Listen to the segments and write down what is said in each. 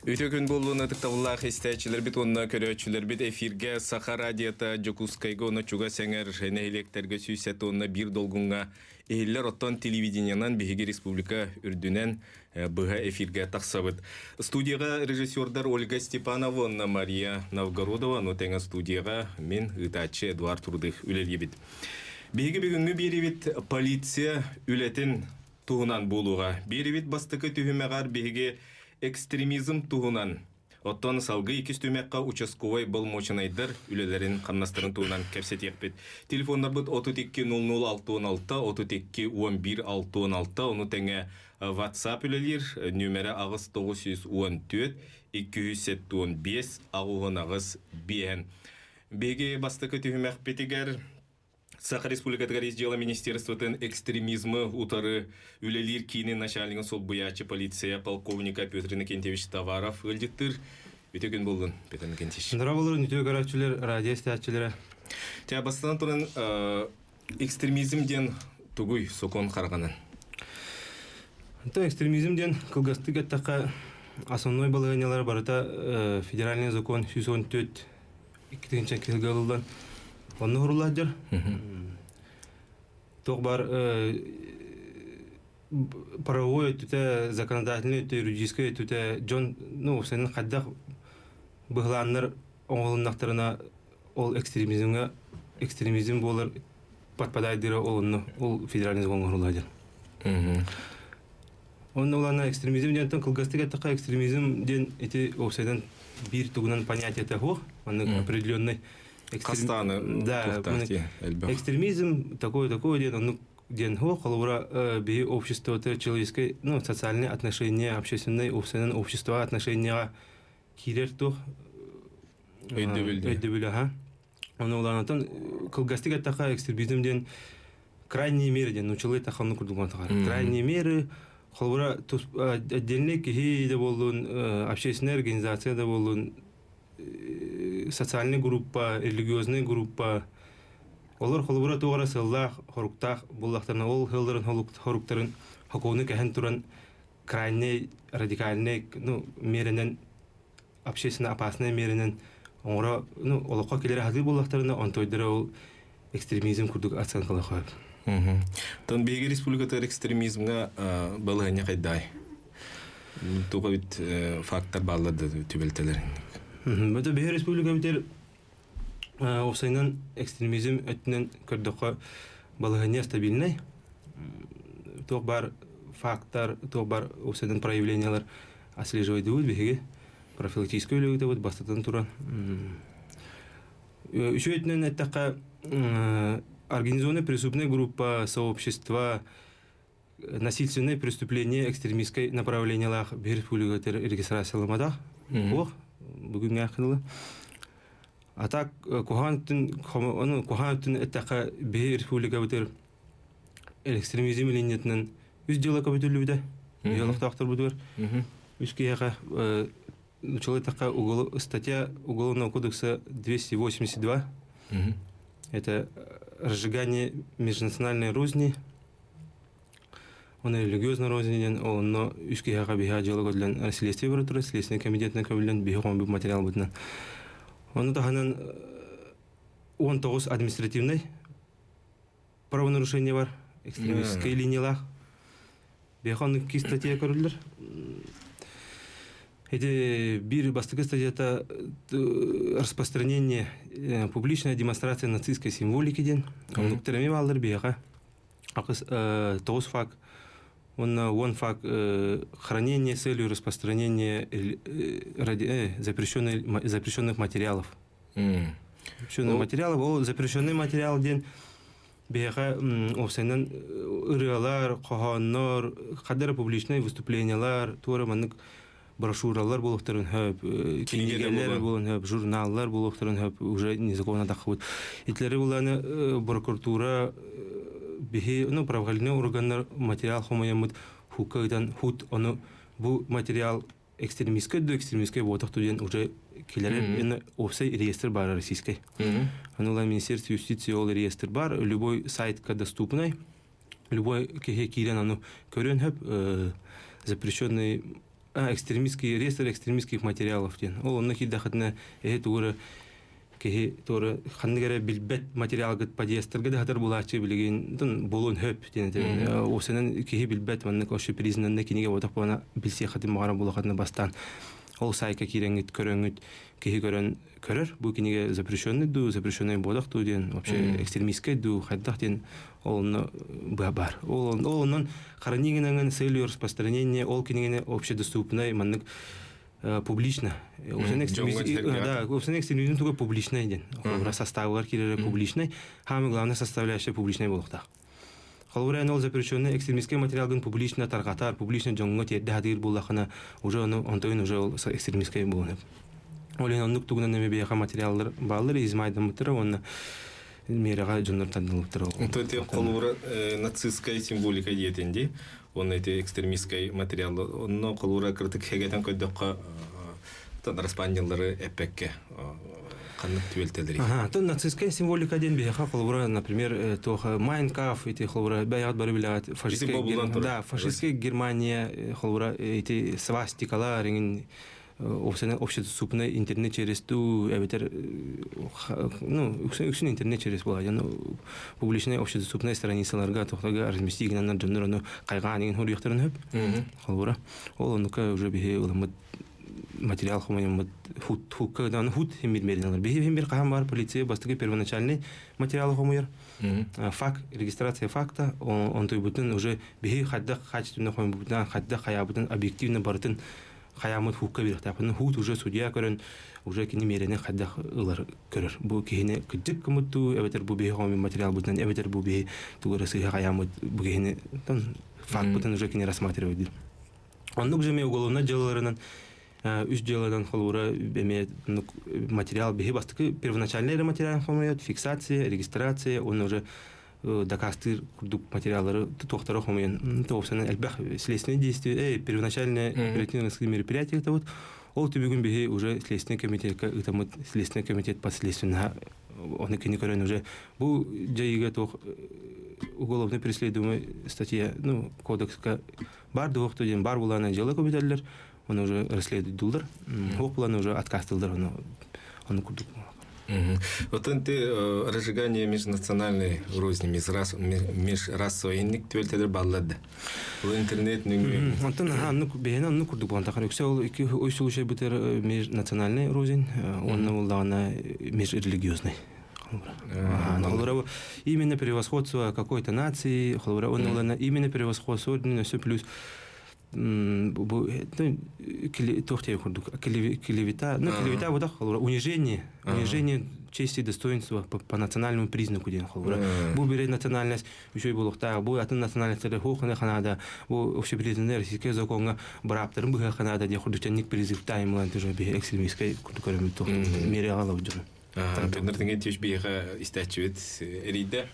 Үтүө күн буоллун ытыктабыллаах истээччилэрбит уонна көрөөччүлэрбит эфиргэ Саха радиота Дьокуускайга уонна чугас эҥэр нэһилиэктэргэ 171 долгуҥҥа иһиллэр оттон телевидениенан биһиги республика үрдүнэн быһа эфиргэ тахсабыт. Студияҕа режиссердар Ольга Степанова уонна Мария Новгородова, ону тэҥэ студияҕа мин ыытааччы Эдуард Рудых үлэлиибит. Биһиги бүгүҥҥү биэриибит полиция үлэтин туһунан буолуоҕа. Биэриибит бастакы түһүмэҕэр биһиги экстремизм туһунан Оттон салгыы иккис түмэххэ участковай боломуочунайдар үлэлэрин хамнастарын туһунан кэпсэтиэхпит. Телефоннарбыт 32 00 66 32 11 66 ону тэҥэ WhatsApp үлэлиир нүөмэрэ 8 914 275 68 5. Биһиги бастакы түһүмэхпитигэр Саха Республикатыгар ис дьыала министерствотын экстремизмы утары үлэлиир киинин начальнигын солбуйааччы полиция полковника Петр Иннокентьевич Товаров ыалдьыттыыр. Үтүө күн буоллун, Петр Иннокентьевич. Здраволорун үтүө көрөөччүлэр, радио истээччилэрэ. Тя бастатан туран экстремизм диэн тугуй сокуон хараҕынан? Онтон экстремизм диэн кылгастык эттэххэ основной балаһыанньалара барыта федеральный закон 114 2000 киһигэ ылыллан онно уһуруллааддьар. Туох бар правовой өттүтэ, законодательный өттүтэ, юридическай өттүтэ дьон ну сенин хайдах быһылааннар оҥоһулуннахтарына ол экстремизмҥа экстремизм буолар подпадайдыра ол онно ол федеральный закон оҥоһуллаадьар. Онно улаана экстремизм диэнтэн кылгастык эттэххэ экстремизм диэн ити уопсайдан биир тугунан понятиета суох. Маннык определенный Хастааны да, экстремизм такой-такой диэн оннук диэн суох. Холобура биһи обществота человеческое, ну, социальные отношения, общественное, уопсайынан общество отношенияҕа киирэр туох өйдөбүл өйдөбүл аха. Ону улаанатан кылгастык эттэххэ экстремизм диэн крайние меры диэн нууччалыы эттэххэ оннук курдук крайние меры холобура отдельный киһи да буоллун общественная организация да буоллун социальный группа религиозная группа олор холобура туох эрэ сыаллаах хоруктаах буоллахтарына ол сыалларын хоруктарын хокуону кэһэн туран крайне радикальный ну мерэнэн общественно опасная мерэнэн оҥоро ну олоххо килэрэ сатыыр буоллахтарына онтойдоро ол экстремизм курдук оценкалаах. Тон биһиги республикатыгар экстремизмҥа балаһыанньа хайдай? Туга бит фактор бааллар да түбэлтэлэр. Бөтө биһи республика битер уопсайынан экстремизм өттүнэн көрдөххө балаһыанньа стабильный. Туох бар фактор, туох бар уопсайынан проявлениялар отслеживайдыбыт биһиги профилактическай үлэ бастатан туран. Үчүгэй өттүнэн эттэххэ организованная преступная группа, сообщество, насильственное преступление экстремистской направлениялаах биир республикатыр регистрацияламатах. Ох, бүгүҥҥэ кынылы. А так куһаҕан өттүн куһаҕан өттүн эттэххэ биһи республикабытыр экстремизм линиятынан үс дьыала көбүтүллүбүтэ. Биһи олохтоохторбутугар үс киһиэхэ Училытака угол, статья Уголовного кодекса 282. Это разжигание межнациональной розни. Он религиозной розни диэн онно үс киһиэхэ биһиэхэ дьыала көрүллэн следствие бара турар, следственный комитетынан көбүллэн биһи оҥорбут материал бытынан. Ону таһынан 19 административный правонарушение бар, экстремистскэй линиялаах. Биһиэхэ оннук икки статья көрүллэр. Эти биир бастакы статьята распространение публичная демонстрация нацистской символики диэн. Оннуктар эмиэ бааллар биһиэхэ. Акыс тоҕус факт уонна уон факт хранение с целью распространения запрещенных материалов. Запрещенных материалов. Ол запрещенный материал диэн биһиэхэ уопсайынан ырыалар, хоһооннор, хадара публичнай выступлениялар, туора маннык брошюралар буолуохтарын хөп, кинигэлэр буолуон хөп, журналлар буолуохтарын хөп, уже незаконно таххыбыт. Итилери буланы прокуратура биһи, ну, правоохранительный органнар материал хомуйаммыт хукка ыытан хут ону бу материал экстремистскэй да экстремистскэй буотах диэн уже килэрэр уопсай реестр бар российский. Аны Министерство юстиции ол реестр бар, любой сайтка доступный, любой киһи киирэн аны көрөн хөп запрещенный Экстремистский реестр экстремистских материалов диэн. Ол онно киирдэххитинэ эһи тугу киһи туора ханнык эрэ билбэт материалгыт подъездтарга да хатар булааччы билигин буолуон хөп диэн этэр. Осенен киһи билбэт маннык ошо признанный кинигэ ботох буолана билсиэххитин баҕара булахатына бастаан ол сайка киирэҥҥит көрөҥҥүт киһи көрөн көрөр бу кинигэ запрещенный дуу запрещенный буолах дуу диэн вообще экстремистскэй дуу хайдах диэн ол онно быа бар. Ол онон хранение целью распространения ол кинигени общедоступной маннык публично. Усан экстремизм, да, усан экстремизм туга публичный ден. Холобура составыгар киирэрэ публичный. Самое главное составляющая публичный буолуохтаах. Холобура ол запрещенный экстремистский материалгын публично тарҕатар, публично дьоҥҥо тиэрдэ хатыыр буоллахына, уже ону онтон уже ол экстремистский буолуон. Ол иһин оннук тугунан эми биһиэхэ материаллар бааллар, измайдаммыттара уонна миэрэҕэ дьоннор тардылыктара. Онтон те холобура нацистская символика диэтин дии. Онно ити экстремистскай материал онно холобура кырытык хэгэтэн көрдөххө тон распанньаллары эппекке ханнык түбэлтэлэри. Ага, то нацистская символика диэн биһиэхэ холобура, например, туох Майн Кампф ити холобура бэйэҕит бары билэҕит фашистская да, фашистская Германия холобура ити свастикалар иҥин общедоступный интернет через ту эбэтэр ну үксүн интернет через буолар публичный общедоступный страницаларга тохтога разместить гынаннар дьоннор ону хайҕаан иҥин хоруйахтарын хөп холобура ол оннука уже биһи ыламмыт материал хомуйаммыт худ хукка худ химбир мериналар биһи химбир хаһан бар полиция бастакы первоначальный материалы хомуйар факт регистрация факта онтуйбутун уже биһи хайдах качественно хомуйбутунан хайдах хаябытын объективно барытын хайааммыт хуукка биэриэхтээхпин хуут уже судья көрөн уже кини миэрэни хайдах ылар көрөр бу киһини кырдьык кымыттуу эбэтэр бу биһи хомуйбут материалбытынан эбэтэр бу биһи тугу эрэ сыыһа хайааммыт бу киһини факпытын уже кини рассматривать диир оннук же уголовнай дьыалаларынан үс дьыаланан холобура эмиэ материал биһи бастакы первоначальный эрэ материал хомуйат фиксация регистрация уонна уже дакаастыыр курдук материаллары туохтара хомуйан тоопсанан элбэх следственные действия первоначальное оперативно-розыскные мероприятия вот ол түбүгүн биһи уже следственный комитетка ыытаммыт следственный комитет подследственного оны кини көрөн уже бу дьайыыга туох уголовно преследуемый статья ну кодекска бар дуохту диэн бар булаана дьыала көбүтэллэр оны уже расследуйдулар хуох булаана уже отказтылдар оны оны курдук. Оттон ти разжигание межнациональной розни, межрасовой инник түбэлтэлэр баллар да. Ол интернет нөҥүө. Онтон аннык бэйэни оннук курдук буолан тахар. Үксэ ол икки ой случай бытыр межнациональный рознь, онно буллаҕына межрелигиозный. Холобура, именно превосходство какой-то нации, холобура, он именно превосходство все плюс туох курдук клевета, ну клевета вот холобура унижение, унижение чести и достоинства по национальному признаку диэн холобура. Бу бире национальность үчүгэй буолуохтаах, бу атын национальностары хуохана ханаада, бу общепризнанный российскай законҥа бырааптарын быһа ханаада диэн курдук тэнник призывтааймылан тоже биһи экстремистскай курдук көрөмүт туох мере аҕалабыт дьону. Төннөр тиҥэ түш биһиэхэ истээччибит эрийдэ.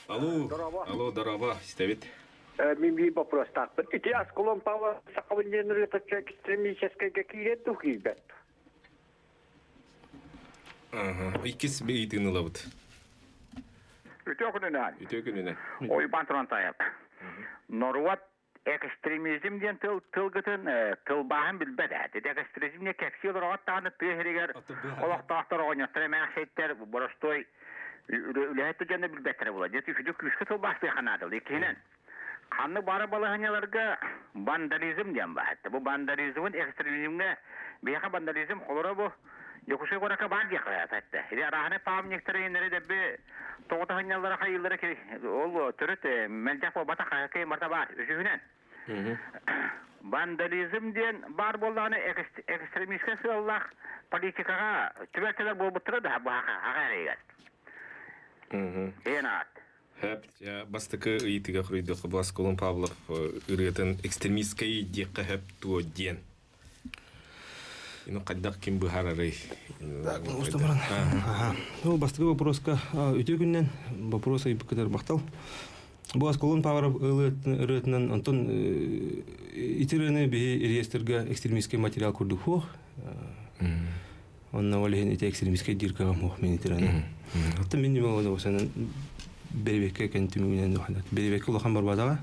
Алло, алло, дороба, истэбит. Мин биир боппуруостаахпын. Ити Аскалон Павлов сахабын диэн ырыата экстремическайга киирэр дуу киирбэт? Иккис ыйытыыны ылабыт. Үтүө күнүнэн. Үтүө күнүнэн. Уйбаан Турантаев. Норуот экстремизм диэн тыл тылгытын тылбааһын билбэт ээ. Ити экстремизм диэн кэпсии олороҕот даҕаны тыа сиригэр олохтоохтор оҕонньоттор эмээхситтэр боростуой үлэһит дьоно билбэттэрэ буолар. Дьэ үчүгэй күүскэ тылбаастыахха наада. Иккиһинэн, ханнык бары балаһыанньаларга вандализм диэн баар. Бу вандализмын экстремизмҥэ биһиэхэ вандализм холоро бу Дьокуускай куоракка баар диэххэ этэ. Или арааһынай памятниктары иннэри дэбби тоҕо таһынньаллара хайыыллара ол төрүт мэлдьэх буолбатах хаккей барта баар. Үсүһүнэн вандализм диэн баар буоллаҕына экстремистскэй сыаллаах политикаҕа түбэлтэлэр буолбуттара да бу аҕа эрэйигэр. Эн аат. Хэп, бастакы ыйытыга хоруйдуохха бу Аскалон Павлов ырыатын экстремистскэй диэххэ хэп туо диэн. Ну, хайдах ким быһаарарый? Ну, бастакы вопроска үтүө күннэн вопрос ыйбыккытыгар махтал. Бу Аскалон Павлов ырыатынан онтон ити ырыаны биһи реестрга экстремистский материал курдук хуох. Онно ол иһин ити экстремистскэй диир кыаҕым суох мин итираны. Оттон мин ньымаланы осанан бэрибэккэ кэн түмүгүнэн бэрибэккэ улахан барбатаҕа.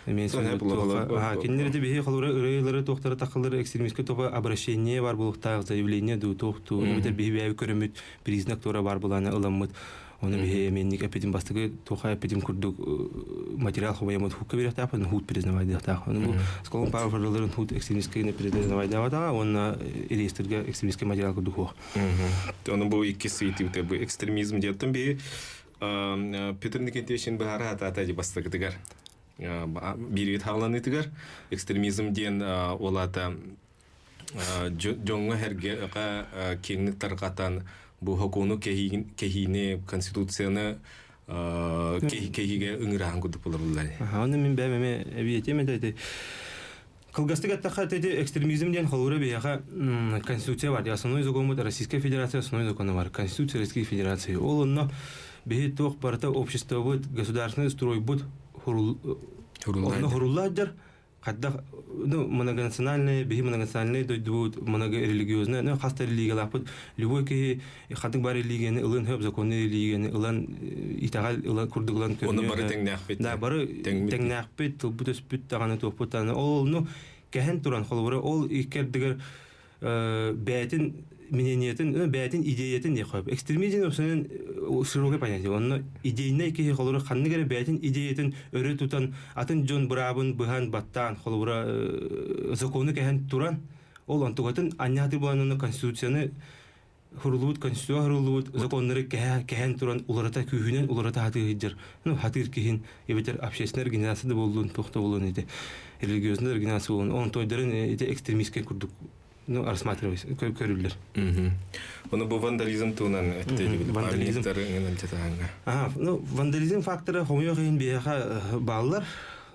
Кинилер де биһи холура ырыылары туохтара тахалары экстремистскэй тоба обращение бар булуктаах заявление ду туохту эбэтэр биһи бэйэбит көрөммүт признак туора бар булана ыламмыт оны биһи эменник эпитин бастакы туоха эпитин курдук материал хомуйаммыт хукка бириэхтаах хуут признавайдыахтаах. Оны бу Сколон Павловларын хуут экстремистскэй признавайдаабатаҕа уонна реестрге экстремистскэй материал курдук хуох. Оны бу икки ыйытыыта бу экстремизм диэттэн биһи Петр Никитичин быһаара хатаата дии бастакытыгар бииргит хааланыытыгар экстремизм диэн олата дьоҥҥо эргэ киэҥник тарҕатан бу хокуону кэһиини конституцияны кэһиигэ ыҥыраһан курдук буларыллар. Оны мин бэйэм эмэ эбиэтиэм этэ Кылгастык эттэххэ, ити экстремизм диэн холобура биһиэхэ Конституция бар. Основной закон Российской Федерации основной закона бар. Конституция Российской Федерации. Ол онно биһи туох барыта обществобыт, государственный стройбут онно хуруллааддар хайдах ну, многонациональный, биһи многонациональный дойдубут, многорелигиозный, ну, хас да религиялаахпыт, любой киһи ханнык бар религияны ылын хөп, законный религияны ылан, итэҕэл ылан курдук ылан Оны бары тэҥнээхпит. Да, бары тэҥнээхпит, тылбыт өспүт даҕаны туохпут даҕаны. Ол ну кэһэн туран холобура ол иккэрдигэр бэйэтин мнениетин, бэйэтин идеятын диэх Экстремизм үксүнэн широкое понятие. Онно идейнай киһи холобура ханнык эрэ бэйэтин идеятын өрө тутан, атын дьон быраабын быһан, баттаан, холобура закону кэһэн туран, ол онтугатын анньаатыр буолан конституцияны хуруллубут конституция хуруллубут законнары кэһэн туран уларыта күүһүнэн уларыта хатыыр ну хатыыр киһин эбэтэр общественная организация да буоллун туох да буоллун ити религиозная организация буоллун он тойдарын ити экстремистскэй курдук ну рассматривать көрүллэр. Оны бу вандализм туунан вандализм. Ну вандализм фактора хомойуох иһин биһиэхэ бааллар.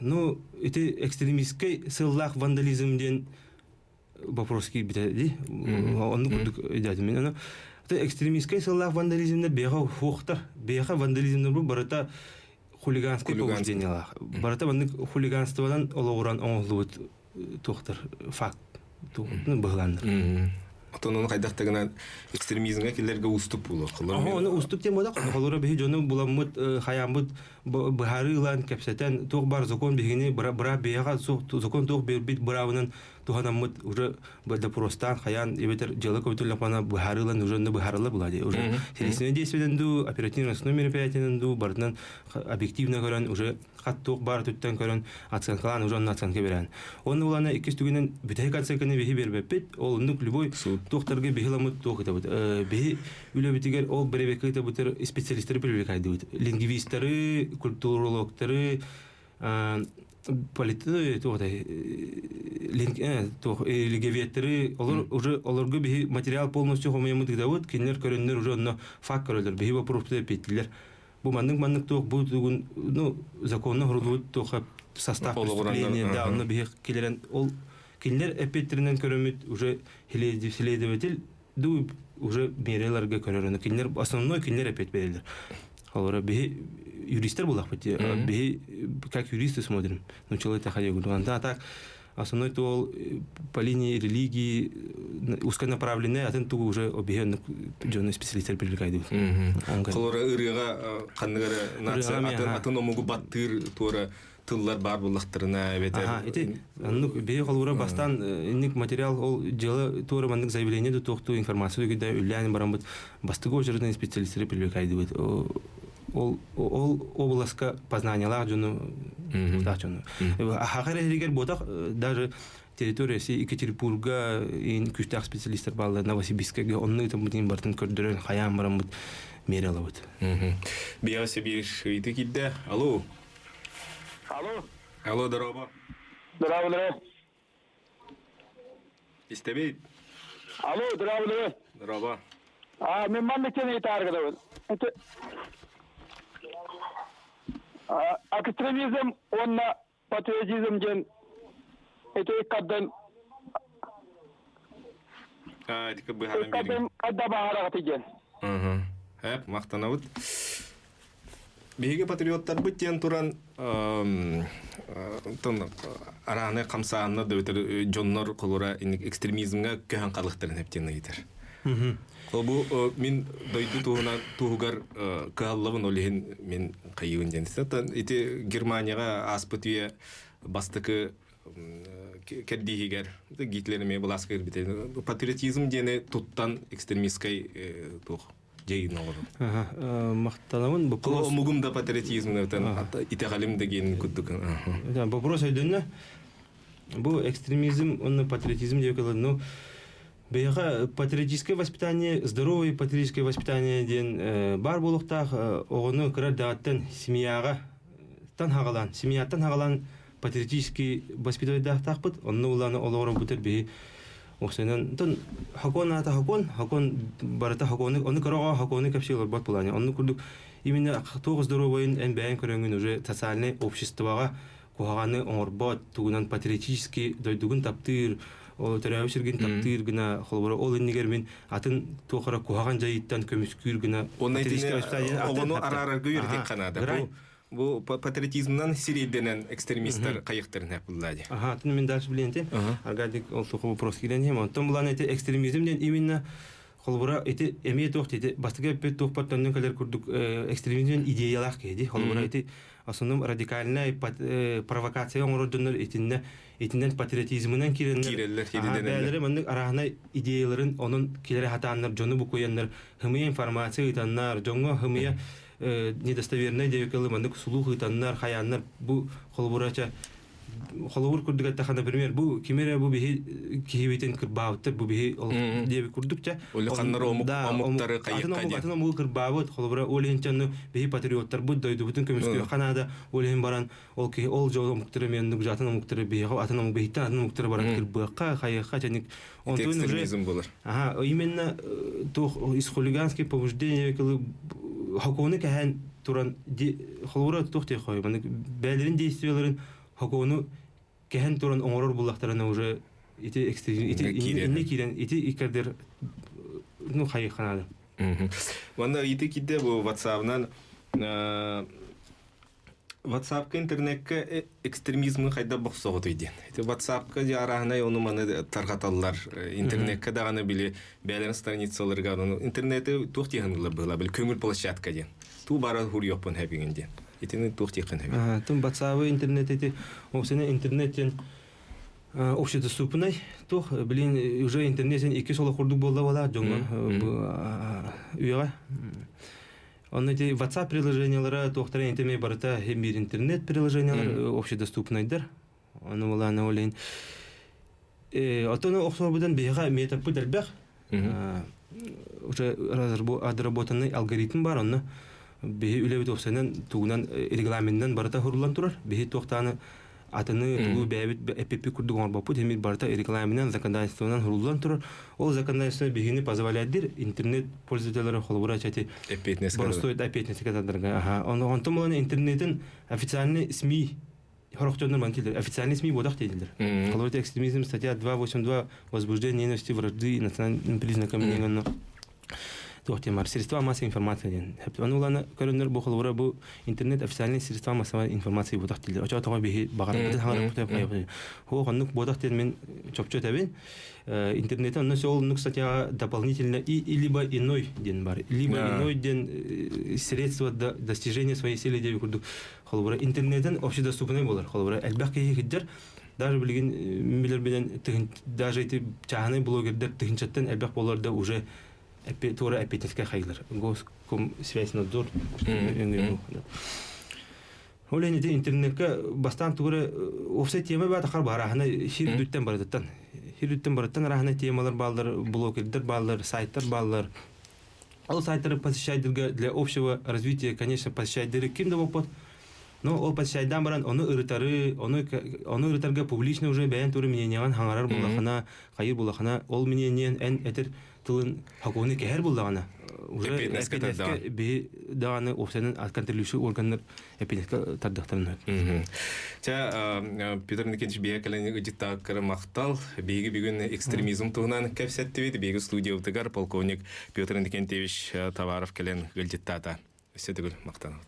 Ну ити экстремистскэй сыллаах вандализм диэн вопрос киирбитэ дии. Оннук курдук өйдөөтүм мин. Ону экстремистскэй сыллаах вандализмнар биһиэхэ хуохтар. Биһиэхэ вандализмнар бу барыта хулиганскай побуждениелаах. Барыта маннык хулиганствонан олоҕуран оҥоһуллубут туохтар факт быһылааннар. Отон ону хайдах гынан экстремизмҥэ киллэргэ уустук буолуо. Ону уустук тем буолар. Холоро биһи дьону буламмыт, хаяммыт быһаарыы ылан кэпсэтэн туох бар закон биһигини быраап биһиэхэ закон туох биэрбит быраабынан туһанаммыт уже допростаан хайаан эбэтэр дьыала көбүтүллэхпана быһаарыылан уже онно быһаарылла була дии уже следственное действиеден дуу оперативно-розыскной мероприятиенан дуу барытынан объективно көрөн уже хат туох баар түттэн көрөн оценкалаан уже онно оценка берэн онно улана иккис түгүнэн бүтэһик оценканы биһи бербеппит ол оннук любой туохтарга биһи ламыт туох ытабыт биһи үлэбитигэр ол бэрэбиэркэ ытабытыр специалисттары привлекайдыбыт лингвистары культурологтары туох туох религиоведтери олор уже олорго биһи материал полностью хомуйаммыт ыытабыт кинилэр көрөннөр уже онно факт көрөлөр биһи вопроспуту эппиэттилэр бу маннык маннык туох бу тугун ну законно хурулубут туоха состав преступления да онно биһи килерен ол кинилэр эппиэттеринэн көрөмүт уже следователь ду уже мереларга көрөр ону кинилэр основной кинилэр эппиэт берелер Олора биһи юристер булахпыт биһи как юристы смотрим ну человек а так основной туол по линии религии узконаправленный атын тугу уже обиһи дьону специалисттер привлекайдыбыт. Холора ырыаға ханныгары нация атын атын омугу баттыыр туора тыллар бар буллахтарына эбэтэр ити оннук биһи холура бастаан инник материал ол дьыала туора маннык заявление да туохтуу информация да үллээн бараммыт бастакы очередной специалисттери привлекайдыбыт ол ол областка познаниялаах дьону таах дьону ахахар эһигер буотах даже территория си Екатеринбурга ин күстээх специалисттер бааллар Новосибирскайга онну ытаммытын бартын көрдөрөн хайаан бараммыт мере алабыт. Биэҕэ Сибиир ыйытыы киирдэ. Алло. Алло. Алло, дорообо. Здорово, здорово. Истэбит. Алло, здорово, здорово. Дорообо. А, мен маннык тен ыйытааргыдабын. Экстремизм уонна патриотизм диэн ити иккардын А, ити быһааран биэриҥ. иккардын хайда баҕараҕыт диэн. Эп, махтанабыт. Биһиги патриоттарбыт диэн туран арааны хамсаанна да өтөр дьоннор холура экстремизмҥа көһөн халыктарын эптиэн ыйытар. Бу мин дойду туһунан туһугар кыһаллабын, ол иһин мин хайыыбын диэн. Ити Германияҕа ааспыт үйэ бастакы кэрдииһигэр Гитлер эмиэ былааска кэлбитэ. Патриотизм диэни туттан экстремистскай туох дьайыыны оҥорор. Махтанабын. Вопрос... Омугум да патриотизм итэҕэлим да диэн курдук. Вопрос өйдөннө. Бу экстремизм уонна патриотизм диэки, ну, биһиэхэ патриотическое воспитание, здоровое патриотическое воспитание диэн баар буолуохтаах. Оҕону кыра эрдэҕиттэн семьяҕа тан хаҕалаан, семьяттан хаҕалаан патриотический воспитывайдаахтаахпыт. Онно улааны олоҕоробутар биһи Охсенан тон хокон аата хокон, хокон барыта хокону, ону кыраҕа хокону кэпсии олорбот булаани. Онну курдук именно туох здоровойун эн бэйэн көрөҥүн уже социальный обществоҕа куһаҕаны оҥорбот, тугунан патриотический дойдугун таптыыр, ол төрөөбүт сиргин таптыыр гына, холобура, ол иннигэр мин атын туох эрэ куһаҕан дьайыыттан көмүскүүр гына. Онно оҕону араарарга үөрэтиэххэ наада. Бу патриотизмнан сирэйдэнэн экстремисттэр хайыктарын хапыллаа дии. Ага, тун мен дальше билиэнте. Аргадик ол сухо вопрос киирэн. Онтон булан эти экстремизм диэн именно холобура ити эмиэ туох ити бастакы эппит туохпар төннөн кэлэр курдук экстремизм идеялаах киһи дии. Холобура ити основном радикальная провокация оҥорор дьоннор итиннэ итиннэн патриотизмынан киирэннэр киирэллэр. Бэйэлэрэ маннык арааһынай идеяларын онон килэри хатааннар, дьону букуйаннар, хымыйа информация ыытаннар, дьоҥҥо хымыйа недостоверный диэбиккэ маннык сулуух ыытаннар, хайааннар. Бу холобура ча холобур курдук эттэххэ, например, бу ким эрэ бу биһи киһибитин кырбаабыттар, бу биһи диэби курдук ча Улаханнар омук омуктары хайыкка атын омугу кырбаабыт, холобура, ол иһин чанны биһи патриоттарбыт дойдубутун көмүскүөххэ наада, ол иһин баран ол киһи ол жол омуктары мен атын омуктары биһиэхэ атын омук биһиттэн атын омуктары баран кырбыахха хайыахха чаник. Онтон экстремизм болар. Ага, именно туох из хулиганских побуждений хокуону кэһэн туран, холобура, туох диэх хой маннык бээлэрин действияларын хокуону кэһэн туран оҥорор буллахтарына уже ити экстремизм ити инне киирэн ити иккэрдер, ну, хайыахха наада. Манна ити кидде бу WhatsApp'нан WhatsAppка, интернекке экстремизмы хайда бохсоҕутуй диэн. Ити WhatsAppка арааһынай ону маны тарҕаталлар. Интернекке даҕаны били бээлэрин страницаларга интернети туох тиһанылар быһыла били көҥүл площадка диэн. Туу бара хуруйуохпун хэбигин диэн. Итини туох тиэххин хэби. Тум WhatsApp интернет ити осене интернет общедоступный туох билин уже интернет икки соло курдук буолла буола дьоҥҥо үйэҕэ. Онно ити WhatsApp приложениялара туохтара интеме барыта биир интернет приложениялар общедоступныйдар. Ону булааны олин. Отону охсорбутан биһиэхэ метаппыт элбэх. Уже отработанный алгоритм бар, онно биһи үлэбит опсанан тугунан регламентынан барыта хурулан турар. Биһи туохтааны атыны тугу бэйэбит эппиппит курдук оҥорбоппут, эмир барыта регламентынан, законодательствонан хуруллан турар. Ол законодательство биһини позволяет интернет пользователлары холобура чати боростой эппиэтинэскэ тардарга. Аха. Онтон булан интернетин официальный СМИ хорохтоннор мантилер официальный СМИ бодах дейдилер. Холобура, экстремизм, статья 282, возбуждение ненависти, вражды национальным признаком деген туох темар средства массовой информации диэн. Аны уланы көрөннөр бу холобура бу интернет официальный средства массовой информации бодах дииллер. Очо тоҕо биһи баҕарбытын хаҥараппытын хоо хоннук бодах диэн мин чопчу этэбин. Интернете онно ол нук статьяҕа дополнительно и либо иной диэн бар. Либо иной диэн средство достижения своей цели диэби курдук холобура интернетин общедоступный болар. Холобура элбэх киһи киддер даже билигин билер билен даже эти чааһынай блогердер тыһынчаттан элбэх болар да уже туора эппиэтинэскэ хайылар. Госкомсвязь надзор. Ол ити интернетке бастаан тугура офсай тема баата хар барахана хир дүттен барытыттан. Хир дүттен барыттан арахана темалар баллар, блогердер баллар, сайттар баллар. Ол сайттары посещайдырга для общего развития, конечно, посещайдыры ким да болпот. Но ол посещайдан баран оны ырытары, оны ырытарга публично уже бәйен туры мненияган хаңарар буллахана, хайыр буллахана, ол мнениен эн этер тылын хакуны кэһэр буллаҕына уже эппиэтинэскэ биһи даҕаны офсенин контролирующий органнар эппиэтинэскэ тардыахтарын. Ча Петр Никитич бия кэлэн ыдьыттааккара махтал. Биһиги бүгүн экстремизм туһунан кэпсэттибит. Биһиги студиябытыгар полковник Петр Никитич Товаров кэлэн ыалдьыттаата. Өссө төгүл махтанабыт.